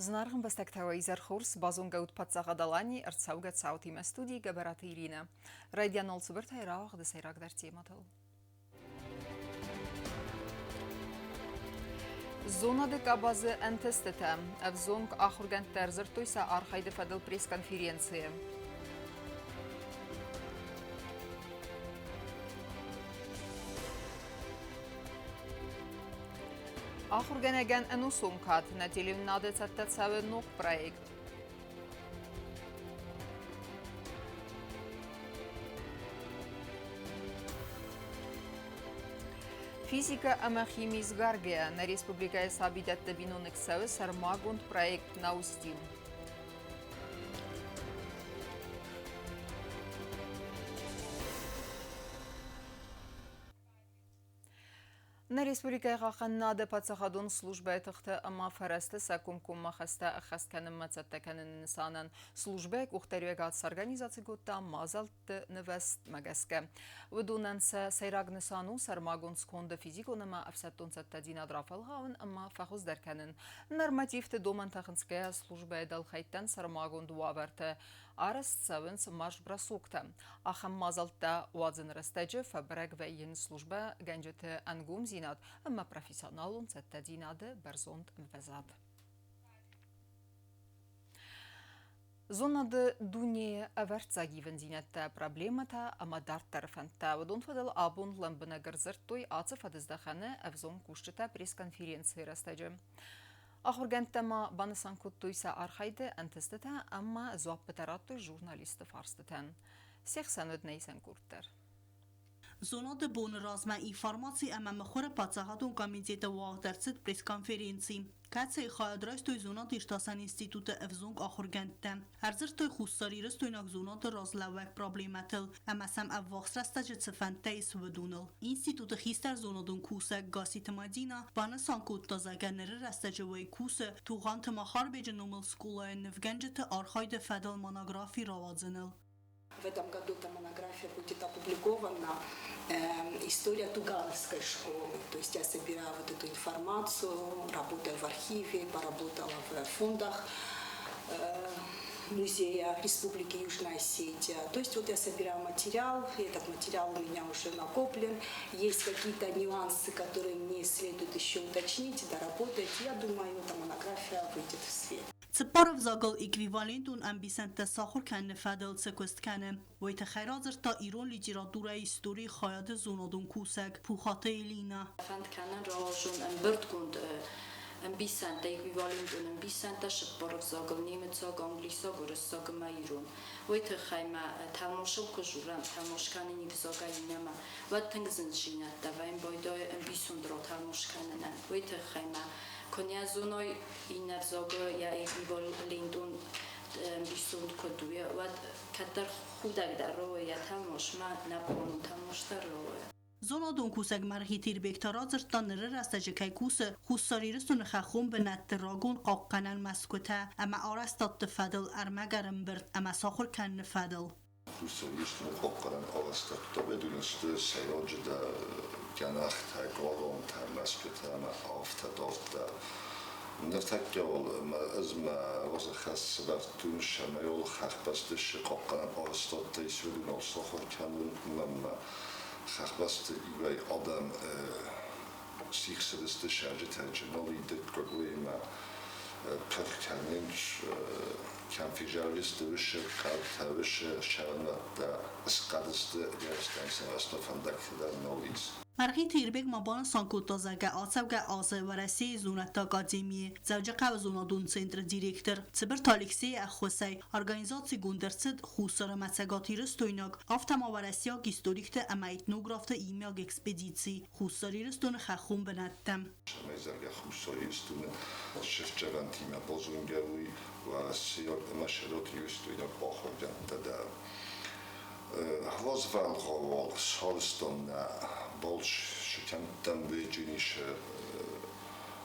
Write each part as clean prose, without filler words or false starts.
Зынаргъ ӕмбӕстӕгтӕ, уӕ изӕр хорз! Базонгӕ ут Паддзахад Аланийы ӕрцӕугӕ цаутимӕ студийы Гӕбӕраты Иринӕ. Райдиан цыбыртӕй рауагъды сӕйрагдӕр темӕтыл. Зонады къабазы ӕнтыстытӕ. Ӕвзонг ахуыргӕндтӕ ӕрдзырдтой сӕ архайды фӕдыл пресс-конференцийы. Ахуыргӕнӕгӕн ӕнусон кад нӕ телеуынынады цӕттӕ цӕуы ног проект. Физикӕ ӕмӕ хими сгаргӕйӕ нӕ республикӕйы сабидӕтты биноныг цӕуы сӕрмагонд проект «Наустим». Нӕ республикӕйы хъахъхъӕнынады паддзахадон службӕйы тыхты ӕмӕ фӕрӕзты сӕ комкоммӕ хӕстӕ ӕххӕст кӕнынмӕ цӕттӕ кӕныны нысанӕн службӕйы къухдариуӕгад сорганизаци кодта мадзӕлтты нывӕзтмӕ гӕсгӕ. Уыдонӕн сӕ сӕйраг нысан у сӕрмагонд сконды физикон ӕмӕ ӕфсӕддон цӕттӕдзинад рафӕлгъауын ӕмӕ фӕхуыздӕр кӕнын. Нормативты домӕнтӕ хынцгӕйӕ службӕйы дӕлхӕйттӕн сӕрмагонд уавӕртӕ арӕзт цӕуынц марш-бросоктӕ. Ахӕм мадзӕлттӕ уадзыны рӕстӕджы фӕбӕрӕг вӕййынц службӕгӕнджыты ӕнгомдзинад ӕмӕ профессионалон цӕттӕдзинады бӕрзонд ӕмвӕзад. Зонады дунейы ӕвӕрццаг ивындзинӕдтӕ, проблемӕтӕ ӕмӕ дарддӕры фӕндтӕ уыдон фӕдыл абон лӕмбынӕг ӕрдзырдтой ацы фӕдыздӕхӕны ӕвзонг кусджытӕ пресс-конференцийы рӕстӕджы. Ахуыргӕндтӕ ма банысан кодтой сӕ архайды ӕнтыстытӕ ӕмӕ дзуаппытӕ радтой журналистты фарстытӕн. Се хсӕн уыд нӕ исӕн къорд дӕр. Зонады боны размӕ информаци ӕмӕ мыхуыры паддзахадон комитеты уагъд ӕрцыд пресс-конференци, кӕцыйы хайад райстой зонад-иртасӕн институты ӕвзонг ахуыргӕндтӕ. Ӕрдзырдтой хуссарирыстойнаг зонады разлӕууӕг проблемӕтыл ӕмӕ сӕм ӕввахс рӕстӕджы цы фӕндтӕ ис, уыдоныл. Институты хистӕр зонадон кусӕг Гасситы Мадинӕ банысан кодта, зӕгъгӕ, ныры рӕстӕджы уый кусы Тугъанты Махарбеджы номыл скъолайы нывгӕнджыты архайды фӕдыл монографи рауадзыныл. В этом году эта монография будет опубликована «История Тугановской школы». То есть я собираю вот эту информацию, работаю в архиве, поработала в фондах музея Республики Южная Осетия. То есть вот я собираю материал, и этот материал у меня уже накоплен. Есть какие-то нюансы, которые мне следует еще уточнить, доработать. Я думаю, эта монография выйдет в свет. Цыппар ӕвзагыл эквивалентон ӕмбисӕндтӕ сахуыр кӕныны фӕдыл цы куыст кӕны, уый тыххӕй радзырдта ирон литературӕйы историйы хайады зонадон кусӕг Пухаты Элинӕ. Фӕнд кӕнын рауагъзон ӕмбырдгонд ӕмбисӕндтӕ, эквивалентон ӕмбисӕндтӕ цыппар ӕвзагыл немыцаг, англисаг, уырыссаг ӕмӕ ирон. Уый тыххӕй ма тӕлмацыл куы дзурӕм, тӕлмац кӕнын ӕвзагӕй иннӕмӕ, уӕд тынг зындзинӕдтӕ вӕййын байдайы ӕмбисонд ратӕлмац кӕнынӕн. Уый тыххӕй ма куы нӕ зоной иннӕ ӕвзагы йӕ эквивалентон ӕмбисонд куыд у, уӕд кӕддӕр худӕг дӕр рауайы, йӕ тӕлмацмӕ нӕ бон тӕлмац дӕр рауайы. Зонадон кусӕг Мӕргъиты Ирбег та радзырдта, ныры рӕстӕджы кӕй кусы Хуссар Ирыстоны хӕххон бынӕтты рагон хъахъхъӕнӕн мӕсгуытӕ ӕмӕ арӕзтадты фӕдыл ӕрмӕг ӕрӕмбырд ӕмӕ сахуыр кӕныны фӕдыл. Хуссар Ирыстоны хъахъхъӕнӕн арӕзтӕдтӕ уыдон сты сӕйраджыдӕр гӕнахтӕ, галуантӕ, мӕсгуытӕ ӕмӕ афтӕ дарддӕр. Ныртӕккӕ уал ӕз мӕ разы хӕс сӕвӕрдтон, цӕмӕй уал хӕхбӕсты хъахъхъӕнӕн арӕзтадтӕ ис, уыдон сахуыр кӕнын, уымӕн ӕмӕ хӕхбӕсты иуӕй адӕм сихсыдысты сӕрджытӕ нал идыккаг, уыимӕ пырх кӕнынц, кӕм физӕрдысты уыцы хъӕдтӕ, уыцы сӕрмӕттӕ схъӕдысты гӕрзтӕн сӕ рӕстмӕ фӕндӕгтӕ дӕр нал ис. Мӕргъиты Ирбег ма банысан кодта, зӕгъгӕ, ацӕугӕ азы Уӕрӕсейы зонӕдты академийы Дзӕуджыхъӕуы зонадон центры директор Цыбырты Алексейы ӕххуысӕй организацигонд ӕрцыд Хуссар ӕмӕ цӕгатирыстойнаг, афтӕ ма уӕрӕсейаг историкты ӕмӕ этнографты иумиаг экспедици Хуссар Ирыстоны хӕххон бынӕттӕм. Цӕмӕй зӕгъгӕ Хуссар Ирыстоны сыфджӕрӕнтимӕ базонгӕ уой уӕрӕсейаг ӕмӕ сӕрӕт-ирыстойнаг ахуыргӕндтӕ дӕр. Развӕлгъау сарӕзтам нӕ балц сыкӕндтӕм Ведженисы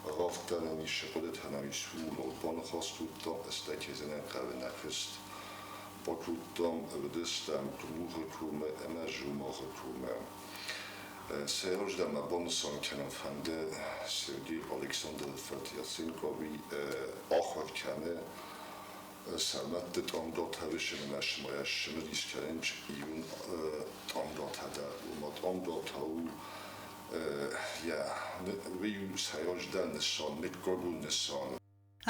равдӕнӕн ис, хъуыдытӕ нӕм ис, ууыл баныхас кодтам, стӕй кезенӕн хъӕуы нӕ куыст. Бакодтам, уыдыстӕм Кумухы комы ӕмӕ Жумахы комы. Сӕ раздӕр мӕ банысан кӕнын фӕнды Сергей Александрович. Александры фырт Яценко уый ахуыр кӕны Сӕрмӕтты тъангатӕ ысымӕ сцымыдис кӕнынц ирон тъангатӕ дӕр. Ома тъангатӕ у йӕ уый у сӕйраджыдӕр нысан, мыггагон нысан.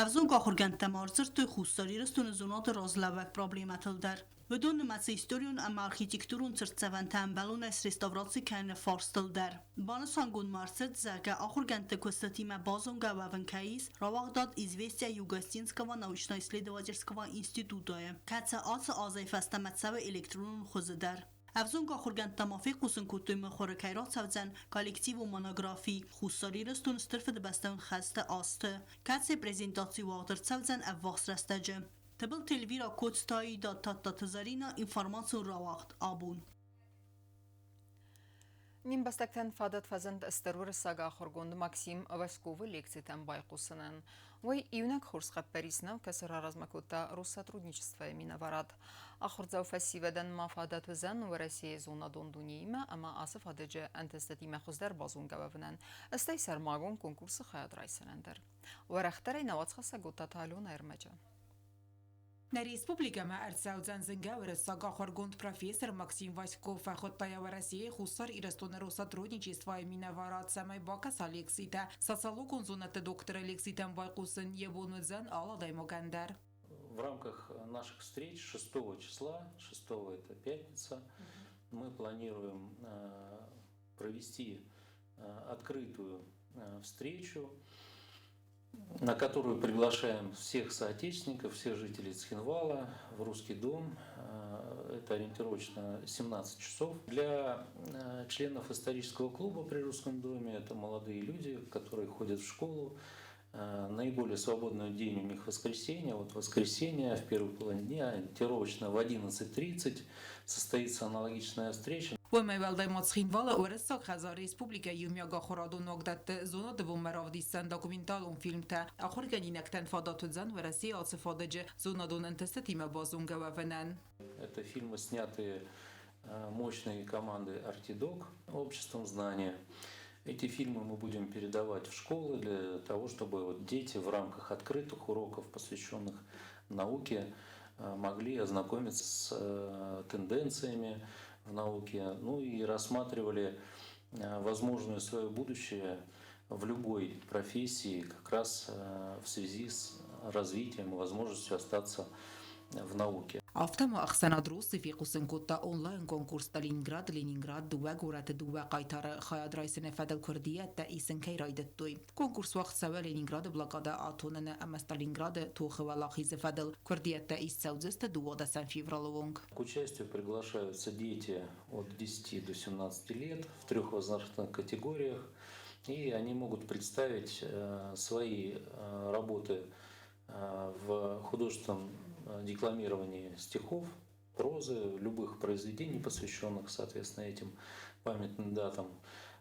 Ӕвзонг ахуыргӕндтӕ ма ӕрдзырдтой Хуссар Ирыстоны зонады разлӕууӕг проблемӕтыл дӕр. Уыдон нымӕцы историон ӕмӕ архитектурон цыртдзӕвӕнтӕ ӕмбӕлонӕй среставраци кӕныны фарстыл дӕр. Банысангонд ма ӕрцыд, зӕгъгӕ, ахуыргӕндты куыстытимӕ базонгӕ уӕвын кӕй ис рауагъдад «Известия Югостинского научно-исследовательского института-йы, кӕцы ацы азӕй фӕстӕмӕ цӕуы электронон хуызы дӕр. Ӕвзонг ахуыргӕндтӕ ма фехъусын кодтой, мыхуыры кӕй рацӕудзӕн коллективон монографи «Хуссар Ирыстоны Стыр Фыдыбӕстӕйон хӕсты азты», кӕцыйы презентаци уагъд ӕрцӕудзӕн ӕввахс рӕстӕджы. Тыбылты Эльвира, Коцты Аида, Тадтаты Зӕринӕ, информацион рауагъд «Абон». Не мбӕстӕгтӕн фадат фӕзынд стыр уырыссаг ахуыргонд Максим Васьковы лекцитӕм байхъусынӕн. Уый иунӕг хорз хъӕппӕрис нӕу, кӕцы раразмӕ кодта Россотрудничествойы минӕварад. Ахуырдзау фӕсивӕдӕн ма фадат уыдзӕн Уӕрӕсейы зонадон дунеимӕ ӕмӕ ацы фадыджы ӕнтыстытимӕ хуыздӕр базонгӕ уӕвынӕн, стӕй сӕрмагонд конкурсы хайад райсынӕн дӕр. Уӕрӕхдӕрӕй нӕ уацхӕссӕг Оттаты Алена ӕрмӕджы. Нӕ республикӕмӕ ӕрцӕудзӕн зынгӕ уырыссаг ахуыргонд профессор Максим Васьков. Фӕхуыдта йӕ Уӕрӕсейы Хуссар Ирыстоны Россотрудничествойы минӕварад, цӕмӕй бакӕса лекцитӕ. Социологон зонӕдты докторы лекцитӕм байхъусын йӕ бон уыдзӕн алы адӕймагӕн дӕр. В рамках наших встреч 6 числа, 6 это пятница, мы планируем провести открытую встречу, на которую приглашаем всех соотечественников, всех жителей Цхинвала в Русский дом. Это ориентировочно 17 часов. Для членов исторического клуба при Русском доме, это молодые люди, которые ходят в школу, наиболее свободный день у них воскресенье. Вот воскресенье в первой половине дня, ориентировочно в 11:30, состоится аналогичная встреча. Уымӕй уӕлдай ма Цхинвалы Уырыссаг хӕдзар республикӕйы иумиагахуырадон уагдӕтты зонады бонмӕ равдисдзӕн документалон фильмтӕ. Ахуыргӕнинӕгтӕн фадат уыдзӕн Уӕрӕсейы ацы фадыджы зонадон ӕнтыстытимӕ базонгӕ уӕвынӕн. Это фильмы, снятые мощной командой «Артидок» обществом знания. Эти фильмы мы будем передавать в школы для того, чтобы вот дети в рамках открытых уроков, посвященных науке, могли ознакомиться с тенденциями в науке, ну и рассматривали возможное свое будущее в любой профессии, как раз в связи с развитием и возможностью остаться в науке. Афтӕ ма ӕхсӕнад Россы фехъусын кодта онлайн-конкурс Сталинград, Ленинград, дыууӕ горӕты дыууӕ хъайтары хайад райсыны фӕдыл куырдиӕттӕ исын кӕй райдыдтой. Конкурс уагъд цӕуы Ленинграды блокадӕ атоныны ӕмӕ Сталинграды тохы уӕлахизы фӕдыл. Куырдиӕттӕ ист цӕудзысты 12 февралы онг. К участию приглашаются дети от 10 до 17 лет в трех возрастных категориях, и они могут представить свои работы в художественном декламировании стихов, прозы, любых произведений, посвященных, соответственно, этим памятным датам,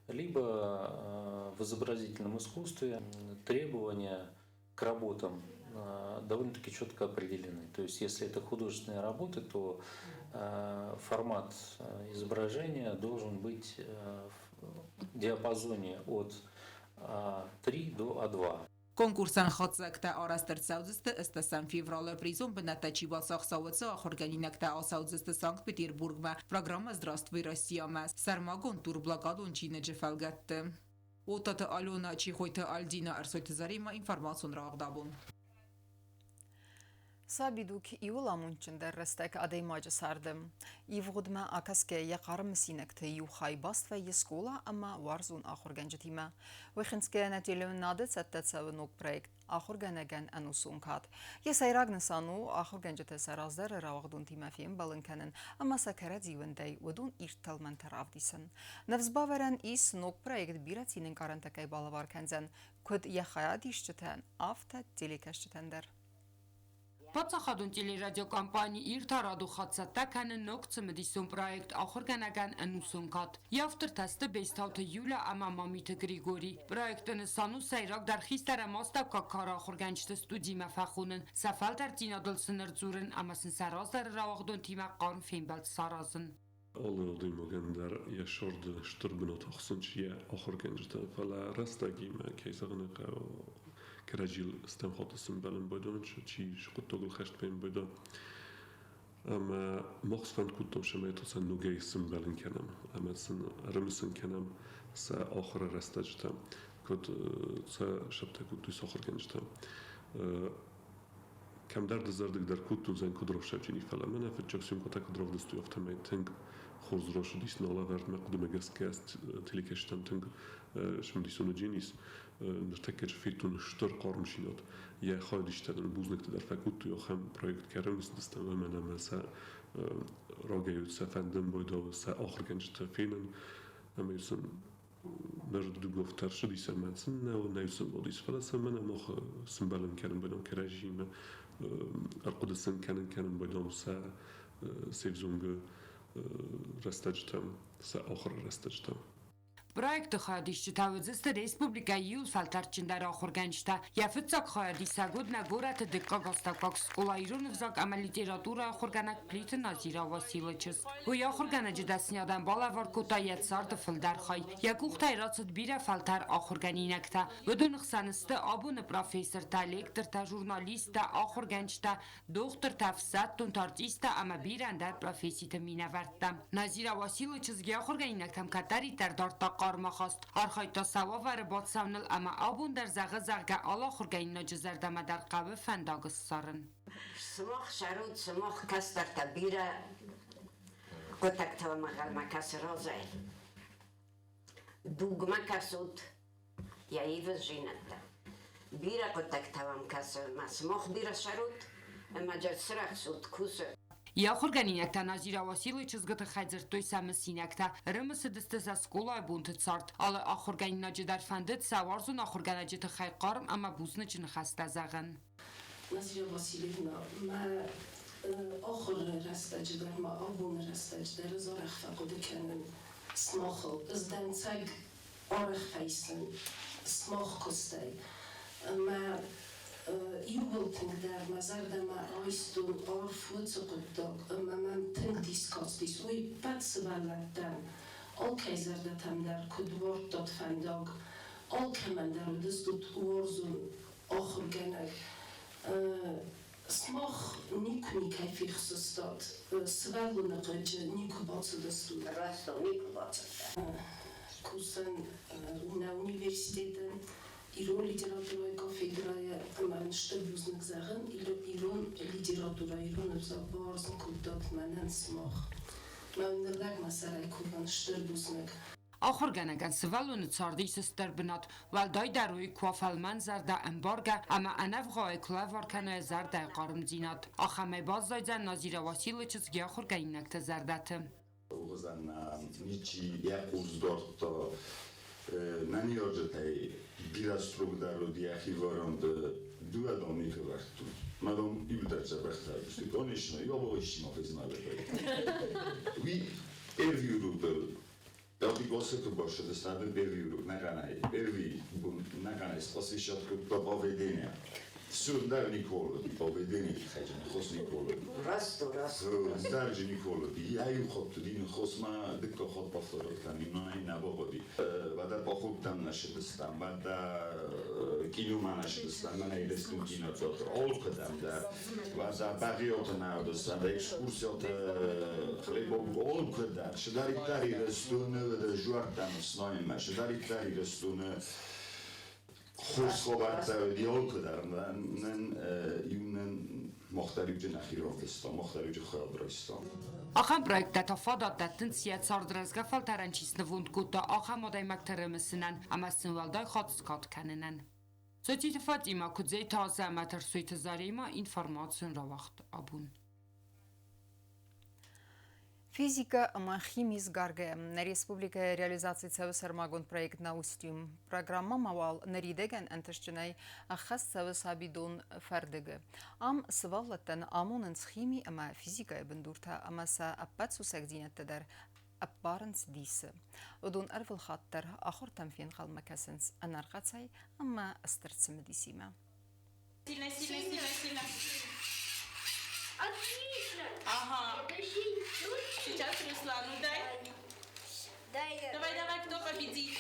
либо в изобразительном искусстве. Требования к работам довольно-таки четко определены. То есть, если это художественные работы, то формат изображения должен быть в диапазоне от А3 до А2. Конкурсӕн хатдзӕгтӕ арӕзт ӕрцӕудзысты 8 февралы. Призон бынӕттӕ чи бацахса, уыцы ахуыргӕнинӕгтӕ ацӕудзысты Санкт-Петербургмӕ программӕ «Здравствуй, Россия»-мӕ сӕрмагонд тур блокадон чиныджы фӕлгӕтты. Оттаты Алена, Чехойты Альдина, Ӕрсойты Заремӕ, информацион рауагъд «Абон». Сабидуг иууыл амондджындӕр рӕстӕг адӕймаджы царды. Ивгъуыдмӕ акӕсгӕйӕ йӕ хъарм мысинӕгты иу хай баст вӕййы скъола ӕмӕ уарзон ахуыргӕнджытимӕ. Уый хынцгӕйӕ нӕ телеуынынады цӕттӕ цӕуы ног проект «Ахуыргӕнӕгӕн ӕнусон кад». Йӕ сӕйраг нысан у ахуыргӕнджыты сӕ раздӕры рауагъдонтимӕ фембӕлын кӕнын ӕмӕ сӕ кӕрӕдзи уындӕй уыдон ирд тӕлмӕнтӕ равдисын. Ныфс бавӕрӕн ис, ног проект бирӕ цинӕнкъарӕнтӕ кӕй балӕвар кӕндзӕн, куыд йӕ хайадисджытӕн, афтӕ телекӕсджытӕн дӕр. Паддзахадон телерадиокомпани «Ир» та радон хатт цӕттӕ кӕны ног цымыдисон проект «Ахуыргӕнӕгӕн ӕнусон кад». Йӕ автортӕ сты Бестауты Юля ӕмӕ Мамиты Григорий. Проекты нысан у сӕйрагдӕр хистӕр ӕмӕ астӕуккаг кары ахуыргӕнджыты студимӕ фӕхонын, сӕ фӕлтӕрддзинадыл сын ӕрдзурын ӕмӕ сын сӕ раздӕры рауагъдонтимӕ хъарм фембӕлд саразын. Алы адӕймагӕн дӕр йӕ царды стыр бынат ахсынц йӕ ахуыргӕнджытӕ, фӕлӕ рӕстӕгимӕ, кӕй зӕгъын ӕй хъӕуы, кӕрӕдзийыл стӕм хатт сӕмбӕлын байдайынц, чи цы хъуыддагыл хӕст фембӕлда. Ӕмӕ мах сфӕнд кодтам, цӕмӕй та сӕ ногӕй сӕмбӕлын кӕнӕм ӕмӕ сын ӕрымысын кӕнӕм сӕ ахуыры рӕстӕджытӕ, куыд сӕ сӕптӕ кодтой сӕ ахуыргӕнджытӕ. Кӕмдӕр дызӕрдыг дӕр кодтон зӕн куыд рохсаджыни, фӕлӕ мӕнӕ фыццаг съемкӕтӕ куыд равдыстой, афтӕмӕй тынг хорз рацыдис нӕ алӕвӕрд. Мӕ хъуыдымӕ гӕсгӕ телекӕсджытӕм тынг цымыдисон уыдзӕнис. Ныртӕккӕ федтон стыр хъармдзинад. Йӕ хайадисджытӕ нын бузныгтӕ дӕр фӕкодтой, ахӕм проект кӕй ӕрымысыдыстӕм ӕмӕ нӕм сӕ рагӕй уыд сӕ фӕндын байдауы сӕ ахуыргӕнджытӕ фенын ӕмӕ сын ныр дыууӕ тӕрсыдис ӕмӕ сын нӕ нӕ сымбӕлдис, фӕлӕ сӕ мӕнӕ мах сымбӕлын кӕнын байдам кӕрӕдзиимӕ, ӕрхъуыды сын кӕнын кӕнын байдам сӕ се взонгы рӕстӕджытӕм, сӕ ахуыры рӕстӕджытӕм. Проекты хайадисджытӕ уыдзысты республикӕйы иу фӕлтӕрдджындӕр ахуыргӕнджытӕ. Йӕ фыццаг хайадисӕг уыд нӕ горӕты дыккаг астӕуккаг скъола ирон ӕвзаг ӕмӕ литературӕйы ахуыргӕнӕг Плиты Назира Василы чызг. Уый ахуыргӕнӕджы дӕсныйадӕн балӕвар кодта йӕ царды фылдӕр хай. Йӕ къухтӕй рацыд бирӕ фӕлтӕр ахуыргӕнинӕгтӕ. Уыдоны хсӕн сты абоны профессортӕ, лектортӕ, журналисттӕ, ахуыргӕнджытӕ, дохтыртӕ, ӕфсӕддонтӕ, артисттӕ ӕмӕ бирӕ ӕндӕр професситы минӕвӕрттӕ. Назира Василы чызг йӕ ахуыргӕнинӕгтӕм кӕддӕриддӕр дардта хъарм ахаст, архайдта сӕ уавӕры бацӕуыныл ӕмӕ абон дӕр зӕгъы, зӕгъгӕ, алы ахуыргӕнинаджы зӕрдӕмӕ дӕр хъӕуы фӕндаг ссарын. Сымах сӕрут, сымах кӕстӕртӕ бирӕ хъуыддӕгтӕ ӕнхъӕлмӕ кӕсы разӕй. Дугмӕ кӕсут йӕ ивындзинӕдтӕ. Бирӕ хъуыддӕгтӕ уӕм кӕсы ӕмӕ сымах бирӕ сӕрут ӕмӕ сырӕхсут, кусы. Йӕ ахуыргӕнинӕгтӕ Назира Василы чызгы тыххӕй дзырдтой сӕ мысинӕгтӕ, ӕрымысыдысты сӕ скъолайы бонты цард. Алы ахуыргӕнинаджы дӕр фӕндыд сӕ уарзон ахуыргӕнӕджы тыххӕй хъарм ӕмӕ бузныджы ныхӕстӕ зӕгъын. Назира Васильевна, мӕ ахуыры рӕстӕджы дӕр ма абоны рӕстӕджы дӕр ӕз арӕх фӕхъуыды кӕнын сымахыл. Ӕз дӕнцӕг арӕх фӕисын сымах куыстӕй. Мӕ иууыл тынгдӕр мӕ зӕрдӕмӕ айстон арф уыцы хъуыддаг ӕмӕ мӕм тынг дис кастис, уый ӕппӕт сывӕллӕттӕн, алкӕй зӕрдӕтӕм дӕр куыд уардтат фӕндаг, алкӕмӕн дӕр уыдыстут уарзон ахуыргӕнӕг. Сымах никуы никӕй фехсыстат, сывӕллоны хъыджы никуы бацыдыстут. Раст у, никуы бацыдтӕн. Кусын нӕ университеты ирон литературӕйы кафедрӕйы ӕмӕ йын стыр бузныг зӕгъын, ирон литературӕ, ирон ӕвзаг бауарзын кодтат мӕнӕн сымах. Мӕ ныллӕг мӕ сӕрӕй кувын, стыр бузныг. Ахуыргӕнӕгӕн сывӕллоны царды ис стыр бынат, уӕлдайдӕр уый куы уа фӕлмӕнзӕрдӕ, ӕмбаргӕ ӕмӕ ӕнӕвгъауӕй куы лӕвар кӕна йӕ зӕрдӕйы хъармдзинад. Ахӕмӕй баззайдзӕн Назира Василы чызг йӕ ахуыргӕнинӕгты зӕрдӕты. Ничи йӕ хъус дардта нӕ ныййарджытӕй бирӕ строгдӕр уыд йӕхи варанды дыууӕ дам никуы вӕрдтой. Мӕ дам иуылдӕр дзӕбӕхтӕ уыдысты. Конечно, я Уый первый урок Pedagogika başladısında первый урок нагъанай, первый нагъанай посвящать поведение. Все, Никола, поведение хос Никола. Расту, расту. Дарджи Никола, я юхот, дин хосма дикко хот повторот, но и на богоди. Вада похуптам нашедстам, вада кинома нашедстам, мана ирестун кинотеатр, олкадам да. Вада багиота наодостам, да экскурсиота хлебоб олкадам, шедариттар ирестун, да жуартам сноима, шедариттар ирестун хорз хабӕрттӕ уыди алкуыдӕр. Нын иунӕн мах дӕр иуджы нӕхи равдыстам, мах дӕр иуджы хайад райстам. Ахӕм проекттӕ та фадат дӕттынц, йӕ цард рӕзгӕ фӕлтӕрӕн чи снывонд кодта, ахӕм адӕймӕгты рымысынӕн ӕмӕ сын уӕлдай хатт скад кӕнынӕн. Социты Фатимӕ, Куыдзейты Азӕ ӕмӕ Тӕрсойты Заремӕ информацион рауагъд абон. Физикӕ ӕмӕ хими сгаргӕ нӕ республикӕйы реализаци цӕуы сӕрмагонд проект «Наустим». Программӕмӕ уал ныридӕгӕн ӕнтыстджынӕй ӕххӕст цӕуы сабидон фӕрдыгы. Ам сывӕллӕттӕн амонынц хими ӕмӕ физикӕйы бындуртӕ ӕмӕ сӕ ӕппӕт сусӕгдзинӕдтӕ дӕр ӕппарынц дисы. Уыдон ӕрвылхатт дӕр ахуыртӕм фенхъӕлмӕ кӕсынц ӕнӕрхъӕцӕй ӕмӕ стыр цымыдисимӕ. Сильно, сильно, сильно, сильно. Отлично! Ага. Сейчас Руслану дай. Дай. Давай, давай, кто победит?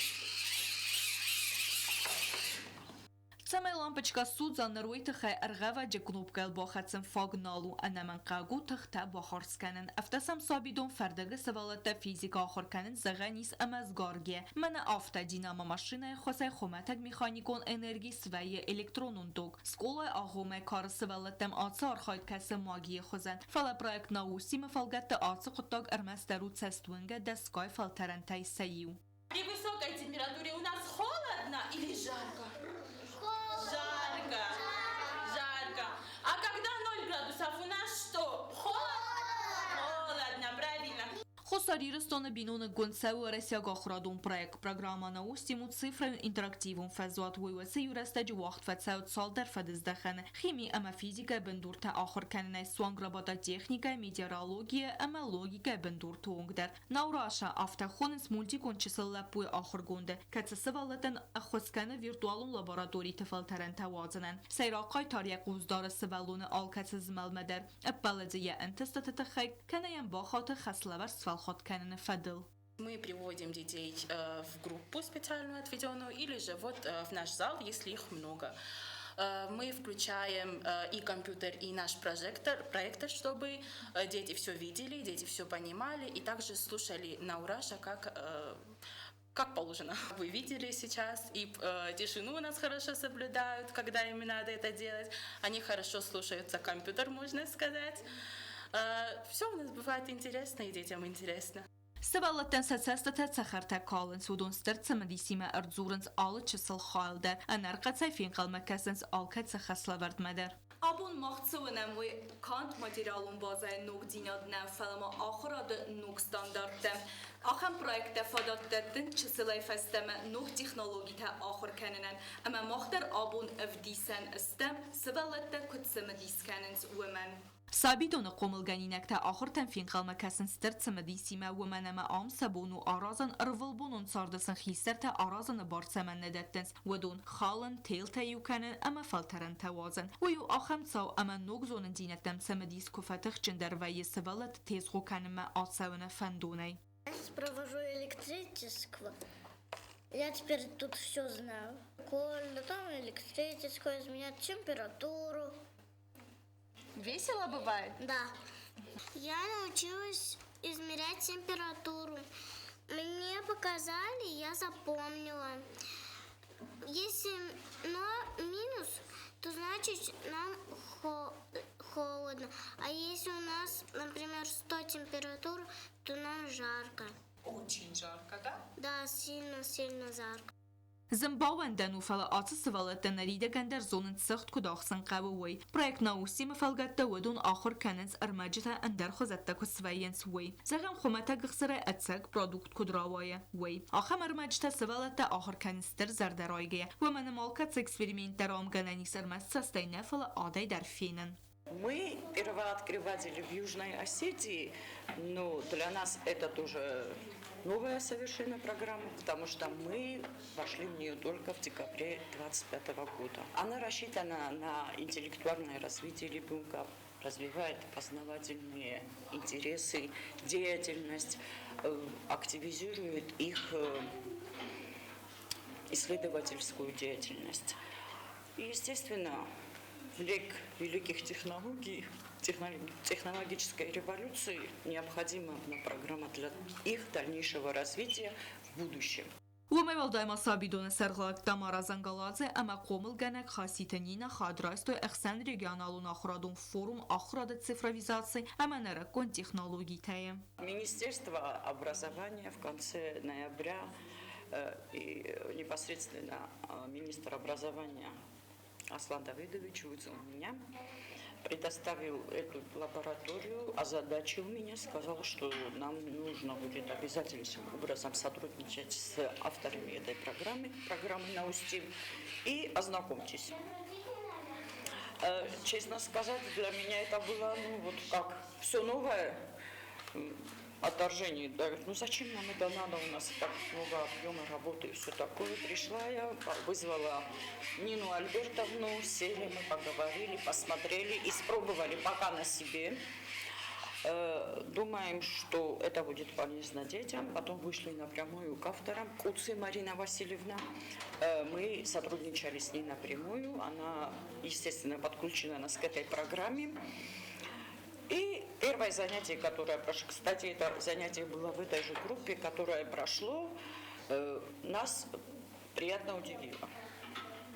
Цӕмӕй лампочкӕ судза, ныр уый тыххӕй ӕргъӕвӕджы кнопкӕйыл бахӕцын фаг нал у, ӕнӕмӕнгхъӕуӕг у тыхтӕ бахардз кӕнын. Афтӕ сӕм сабидон фӕрдыгы сывӕллӕттӕ физикӕ ахуыр кӕнынц, зӕгъӕн ис ӕмӕ сгаргӕ. Мӕнӕ афтӕ динамо-машинӕйы ӕххуысӕй хуымӕтӕг механикон энерги свӕййы электронон ток. Скъолайы агъоммӕ кары сывӕллӕттӕм ацы архайд кӕсы магийы хуызӕн, фӕлӕ проект Наустимы фӕлгӕтты ацы хъуыддаг ӕрмӕстдӕр у цӕстуынгӕ дӕсгай фӕлтӕрӕнтӕй сӕ иу. При высокой температуре у нас холодно или жарко? Жарко. Жарко. А когда 0 градусов у нас что? Холодно. Холодно, правильно. Хуссар Ирыстоны биноныггонд цӕуы уӕрӕсейаг ахуырадон проект. Программӕ Наустим у цифрӕйон интерактивон фӕзуат. Уый уыцы иу рӕстӕджы уагъд фӕцӕуы цалдӕр фӕдыздӕхӕны хими ӕмӕ физикӕйы бындуртӕ ахуыр кӕнынӕй суанг робототехникӕ, метеорология ӕмӕ логикӕйы бындурты онг дӕр. Наураша афтӕ хонынц мультикон чысыл лӕппуйы ахуыргонды, кӕцы сывӕллӕттӕн ӕххуыс кӕны виртуалон лабораториты фӕлтӕрӕнтӕ уадзынӕн. Сӕйраг хъайтар йӕ хъус дары сывӕллоны алкӕцы змӕлмӕ дӕр, ӕппӕлы дзы йӕ ӕнтыстыты тыххӕй, кӕнӕ йӕм бахаты хӕслӕвӕрд сфӕлхатт кӕныны фӕдыл. Мы приводим детей в группу специальную отведенную или же вот в наш зал, если их много. Мы включаем и компьютер, и наш прожектор, проектор, чтобы дети все видели, дети все понимали и также слушали Наураша, как положено. Вы видели сейчас, и тишину у нас хорошо соблюдают, когда им надо это делать. Они хорошо слушаются компьютер, можно сказать. Все у нас бывает интересно, и детям интересно. Сывӕллӕттӕн сӕ цӕстытӕ цӕхӕртӕ калынц, уыдон стыр цымыдисимӕ ӕрдзурынц алы чысыл хайыл дӕр, ӕнӕрхъӕцӕй фенхъӕлмӕ кӕсынц алкӕцы хӕслӕвӕрдмӕ дӕр. Абон мах цы уынӕм, уый канд материалон базӕйы ногдзинад нӕ, фӕлӕ ма ахуырады ног стандарттӕ. Ахӕм проекттӕ фадат дӕттынц чысылӕй фӕстӕмӕ ног технологитӕ ахуыр кӕнынӕн. Ӕмӕ мах дӕр абон ӕвдисӕн стӕм, сывӕллӕттӕ куыд цымыдис кӕнынц, уымӕн. Сабидоны хъомылгӕнинӕгтӕ ахуыртӕм фенхъӕлмӕ кӕсынц стыр цымыдисимӕ, уымӕн ӕмӕ ам сӕ бон у аразын, ӕрвылбонон царды сын хистӕртӕ аразыны бар цӕмӕн нӕ дӕттынц, уыдон халын, телтӕ иу кӕнын ӕмӕ фӕлтӕрӕнтӕ уадзын. Уый у ахӕм цау, ӕмӕ ног зонындзинӕдтӕм цымыдис куы фӕтыхджындӕр вӕййы сывӕллӕтты тезгъо кӕнынмӕ ацӕуыны фӕндонӕй. Я сейчас провожу электричество. Я теперь тут все знаю. Коль, там электричество изменять температуру. Весело бывает? Да. Я научилась измерять температуру. Мне показали, я запомнила. Если но минус, то значит нам холодно. А если у нас, например, 100 температур, то нам жарко. Очень жарко, да? Да, сильно-сильно жарко. Зын баууӕндӕн у, фӕлӕ ацы сывӕллӕттӕ ныридӕгӕн дӕр зонынц цыхт куыд ахсын хъӕуы, уый. Проект Наусимы фӕлгӕтты уыдон ахуыр кӕнынц ӕрмӕджытӕ ӕндӕр хуызӕттӕ куыд свӕййынц, уый. Зӕгъӕм, хуымӕтӕг ӕхсырӕй ӕцӕг продукт куыд рауайы, уый. Ахӕм ӕрмӕджытӕ сывӕллӕттӕ ахуыр кӕнынц стыр зӕрдӕрайгӕйӕ, уымӕн ӕмӕ алкӕцы эксперимент дӕр ам гӕнӕн ис ӕрмӕст цӕстӕй нӕ, фӕлӕ адӕй дӕр фенын. Мы первооткрыватели в Южной Осетии, но для нас это тоже новая совершенно программа, потому что мы вошли в нее только в декабре 2025 года. Она рассчитана на интеллектуальное развитие ребенка, развивает познавательные интересы, деятельность, активизирует их исследовательскую деятельность. И, естественно, век великих технологий, технологической революции необходима программа для их дальнейшего развития в будущем. Уымӕй уӕлдай ма сабидоны сӕргълӕууӕг Тамара Зангаладзе ӕмӕ хъомылгӕнӕг Хаситы Нина хайад райстой ӕхсӕнрегионалон ахуырадон форум ахуырады цифровизаци ӕмӕ нырыккон технологитӕ-йы. Министерство образования в конце ноября и непосредственно министр образования Аслан Давидович вызвал меня, предоставил эту лабораторию, озадачил меня, сказал, что нам нужно будет обязательным образом сотрудничать с авторами этой программы, программы «Наустим», и ознакомьтесь. Честно сказать, для меня это было, ну вот как, все новое. Отторжение. Да, говорит, ну зачем нам это надо, у нас и так много объема работы и все такое. Пришла я, вызвала Нину Альбертовну, сели мы, поговорили, посмотрели, испробовали пока на себе. Думаем, что это будет полезно детям. Потом вышли напрямую к авторам. Куци Марина Васильевна. Мы сотрудничали с ней напрямую. Она, естественно, подключена нас к этой программе. И первое занятие, которое прошло, кстати, это занятие было в этой же группе, которое прошло, нас приятно удивило.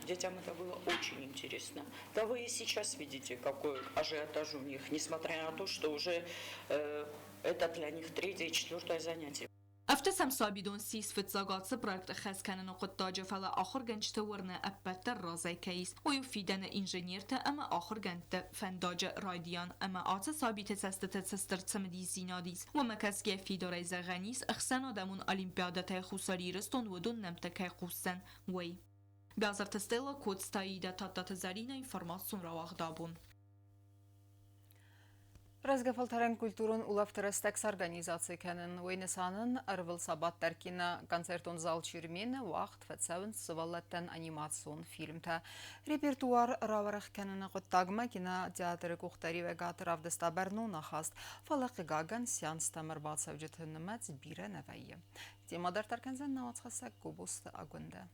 Детям это было очень интересно. Да вы и сейчас видите, какой ажиотаж у них, несмотря на то, что уже это для них третье и четвертое занятие. Афтӕ сӕм сабидон ссис фыццаг ацы проект ӕххӕст кӕныны хъуыддаджы, фӕлӕ ахуыргӕнджыты уырны, ӕппӕт дӕр разӕй кӕй ис, уый у фидӕны инженертӕ ӕмӕ ахуыргӕндты фӕндаджы райдиан ӕмӕ ацы сабиты цӕстыты цы стыр цымыдисдзинад ис, уымӕ кӕсгӕ фидарӕй зӕгъӕн ис, ӕхсӕнадӕмон олимпиадӕтӕй Хуссар Ирыстон уыдон нӕмттӕ кӕй хъусдзӕн, уый. Бязырты Стелла, Коцты Аидӕ, Тадтаты Зӕринӕ, информацион рауагъд абон. Рӕзгӕ фӕлтӕрӕн культурон улӕфты рӕстӕг сорганизаци кӕнын, уый нысанӕн ӕрвылсабат дӕр киноконцертон зал Чермен-ы уагъд фӕцӕуынц сывӕллӕттӕн анимацион фильмтӕ. Репертуар рауӕрӕх кӕныны хъуыддагмӕ кинотеатры къухдариуӕгад равдыста бӕрнон ахаст, фӕлӕ, хъыгагӕн, сеанстӕм ӕрбацӕуджыты нымӕц бирӕ нӕ вӕййы. Темӕ дарддӕр кӕндзӕн нӕ уацхӕссӕг Гобозты Агуындӕ.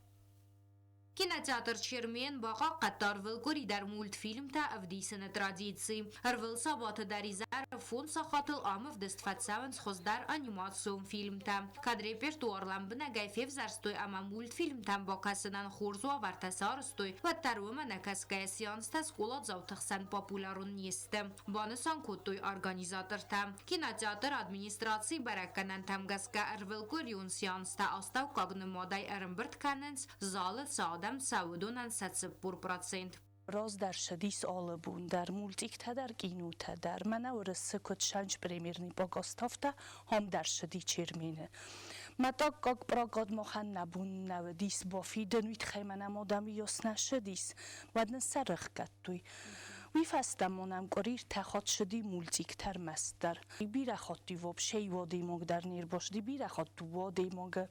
Кинотеатр «Чермен» бахъахъхъӕдта ӕрвылкъуыри дӕр мультфильмтӕ ӕвдисыны традици. Ӕрвылсабаты дӕр изӕры фондз сахатыл ам ӕвдыст фӕцӕуынц хуыздӕр анимацион фильмтӕ. Кӕд репертуар лӕмбынӕгӕй февзӕрстой ӕмӕ мультфильмтӕм бакӕсынӕн хорз уавӕртӕ сарӕзтой, уӕддӕр уымӕ нӕ кӕсгӕйӕ сеанстӕ скъоладзауты хсӕн популярон не сты, банысан кодтой организатортӕ. Кинотеатры администрацийы бӕрӕггӕнӕнтӕм гӕсгӕ ӕрвылкъуырион сеанстӕ астӕуккаг нымадӕй ӕрӕмбырд кӕнынц залы цы адӕм цӕуы, уыдонӕн сӕ 40%. Раздӕр цыдис алы бон дӕр мультиктӕ дӕр, кинотӕ дӕр. Мӕнӕ уырысы куыд сӕнч премьерный показ ам дӕр цыди Чермены. Мӕ таккаг прокат махӕн нӕ бон нӕ уыдис бафидын, уый тыххӕй мӕнӕ мадам йос нӕ ссыдис, уӕд нын сӕ рыхгӕдтой. Уый фӕстӕ ма нӕм къуыри ртӕ хатт ссыди мультиктӕ ӕрмӕстдӕр. Бирӕ хатт-иу вообще иу адӕймаг дӕр не рбацыди, бирӕ хатт дыууӕ адӕймагы.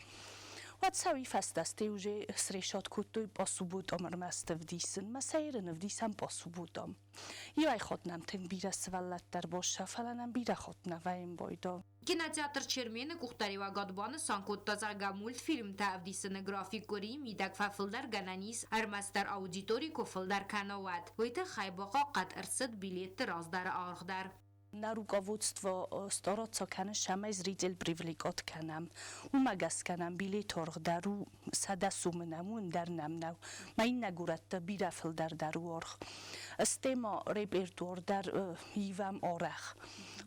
Уӕд сӕ уый фӕстӕ стӕй уже срешат кодтой по субботам ӕрмӕст ӕвдисын. Мӕ сӕйрын ӕвдисӕм по субботам. Иуӕй хатт нӕм тынг бирӕ сывӕллӕттӕ ӕрбасса, фӕлӕ нӕм бирӕ хатт нӕ вӕййын байдал. Кинотеатр «Чермен»-ы къухдариуӕгад банысан кодта, зӕгъгӕ, мультфильмтӕ ӕвдисыны график къуырийы мидӕг фӕфылдӕр гӕнӕн ис, ӕрмӕстдӕр аудитори куы фылдӕр кӕна, уӕд. Уый тыххӕй бахъахъхъӕд ӕрцыд билетты раздӕры аргъ дӕр. На руководство стараться кӕны, цӕмӕй зритель привлекать кӕнӕм. Уымӕ гӕсгӕ нӕм билеторгъ дӕр у 100 сумы нӕм у, ӕндӕр нӕм нӕу. Ма иннӕ горӕтты бирӕ фылдӕр дӕр у аргъ. Стӕй ма репертуар дӕр ивӕм арӕх.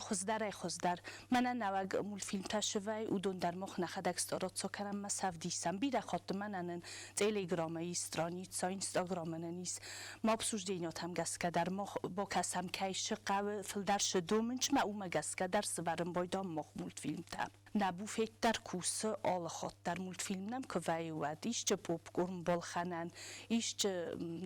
Хуыздӕрӕй-хуыздӕр. Мӕнӕ нӕуӕг мультфильмтӕ сывӕй, уыдон дӕр мах нӕхӕдӕг стараться кӕнӕм ӕмӕ сӕ ӕвдисӕм. Бирӕ хатты мӕнӕ нын Телеграмы ис страница, Инстаграмы нын ис. Ма обсуждениятӕм гӕсгӕ дӕр мах бакӕсӕм, кӕй шы хъӕуы, фылдӕр шы домынч, мӕ уымӕ гӕсгӕ дӕр сывӕрын байдам мах мультфильмтӕ. Нӕ буфет дӕр кусы алы хатт дӕр мультфильм нӕм куы вӕййы, уӕд исчи попкорн балхӕнӕн, исчи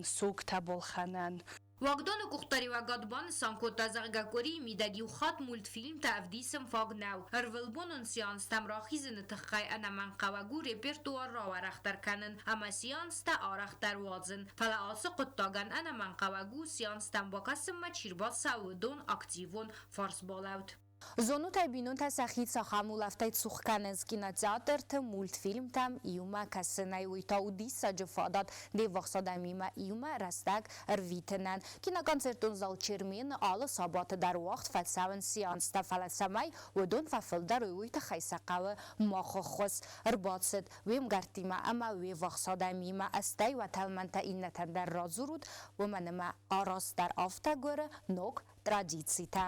соктӕ балхӕнӕн. Уагдоны къухдариуӕгад банысан кодта, зӕгъгӕ, къуырийы мидӕг иу хатт мультфильмтӕ ӕвдисын фаг нӕу. Ӕрвылбонон сеанстӕм рахизыны тыххӕй ӕнӕмӕнгхъӕуӕг у репертуар рауӕрӕхдӕр кӕнын ӕмӕ сеанстӕ арӕхдӕр уадзын. Фӕлӕ ацы хъуыддагӕн ӕнӕмӕнгхъӕуӕг у сеанстӕм бакӕсынмӕ чи рбацӕуы, уыдон активон фарсбалӕуд. Зонут ӕй, бинонтӕ сӕхи цахӕм улӕфтӕй цух кӕнынц кинотеатрты, мультфильмтӕм иумӕ кӕсынӕй. Уый та у диссаджы фадат де ввахс адӕмимӕ иумӕ рӕстӕг ӕрвитынӕн. Киноконцертон зал Чермен-ы алы сабаты дӕр уагъд фӕцӕуынц сеанстӕ, фӕлӕ цӕмӕй уыдон фӕфылдӕр уой, уый тыххӕй сӕ хъӕуы мах ӕххуыс. Ӕрбацыд уе мгӕрттимӕ ӕмӕ уе ввахс адӕмимӕ, стӕй уӕ тӕлмӕнтӕ иннӕтӕн дӕр радзурут, уымӕн ӕмӕ арӕзт дӕр афтӕ гуыры ног традицитӕ.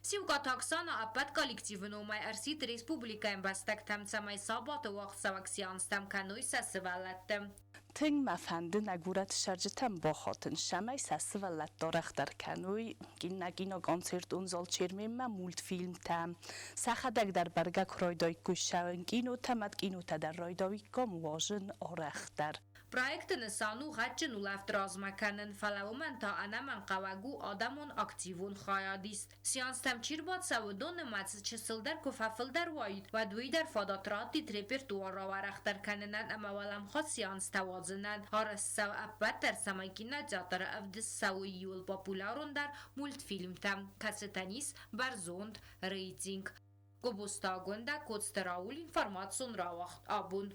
Сиукъаты Оксана ӕппӕт коллективы номӕй ӕрсидт республикӕйы ӕмбӕстӕгтӕм, цӕмӕй сабаты уагъдцӕуӕг сеанстӕм кӕной сӕ сывӕллӕтты. Тынг мӕ фӕнды нӕ горӕты цӕрджытӕм бахатын, цӕмӕй сӕ сывӕллӕтты арӕхдӕр кӕной киноконцертон зал Черменмӕ мультфильмтӕ. Сӕхӕдӕг дӕр бӕргӕ куы райдаиккой ссӕуын кинотӕм, ӕд кинотӕ дӕр райдаиккам уазын арӕхдӕр. Проекты нысан у гъӕдджын улӕфт размӕ кӕнын, фӕлӕ уымӕн та ӕнӕмӕнгхъӕуӕг у адӕмон активон хайадист. Сеанстӕм чи рбацӕуы, уыдон нымӕц чысылдӕр куы фӕфылдӕр уаид, уӕд уый дӕр фадат раттид репертуар рауӕрӕхдӕр кӕнынӕн ӕмӕ уӕлӕмхас сеанстӕ уадзынӕн. Арӕзт цӕуы ӕппӕт дӕр, цӕмӕй кинотеатры ӕвдыст цӕуы иууыл популярондӕр мультфильмтӕ, кӕцытӕн ис бӕрзонд рейтинг. Гобозты Агуындӕ, Коцты Рауль, информацион рауагъд абон.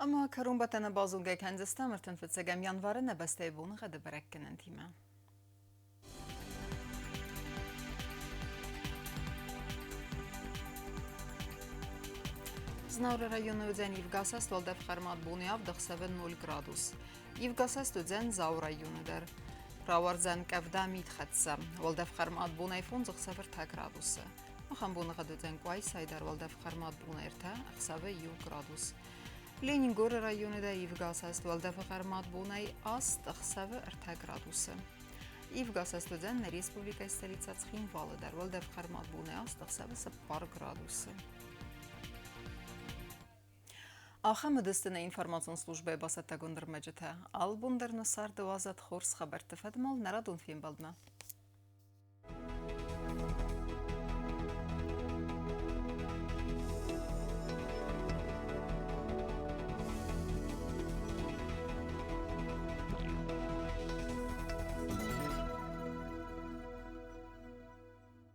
Ӕмӕ кӕронбӕттӕны базонгӕ кӕндзыстӕм 35 январы нӕ бӕстӕйы боныгъӕды бӕрӕггӕнӕнтимӕ. Знауыры районы уыдзӕн ивгӕсаст уӕлдӕф хъӕрмад боны авд, ӕхсӕвы 0 градус. Ивгӕсаст уыдзӕн Дзауы районы дӕр. Рауардзӕн къӕвда мидхӕццӕ. Уӕлдӕф хъӕрмад бонӕй фондз, ӕхсӕвы 3 градусы. Ахӕм боныгъӕд уыдзӕн Къуайсайы дӕр уӕлдӕф хъӕрмад бонӕй 3, ӕхсӕвы 1 градус. Ленингоры районы дӕр ивгӕсаст уӕлдӕфы хъӕрмад бонӕй 8, ӕхсӕвы 3 градусы. Ивгӕсаст уыдзӕн нӕ республикӕйы столицӕ Цхинвалы дӕр уӕлдӕф хъӕрмад бонӕй 8, ӕхсӕвы 4 градусы. Ахӕм уыдысты нӕ информацион службӕйы бацӕттӕгонд ӕрмӕджытӕ. Алы бон дӕр нӕ царды уадзӕд хорз хабӕртты фӕдмӕл нӕ радон фембӕлдмӕ.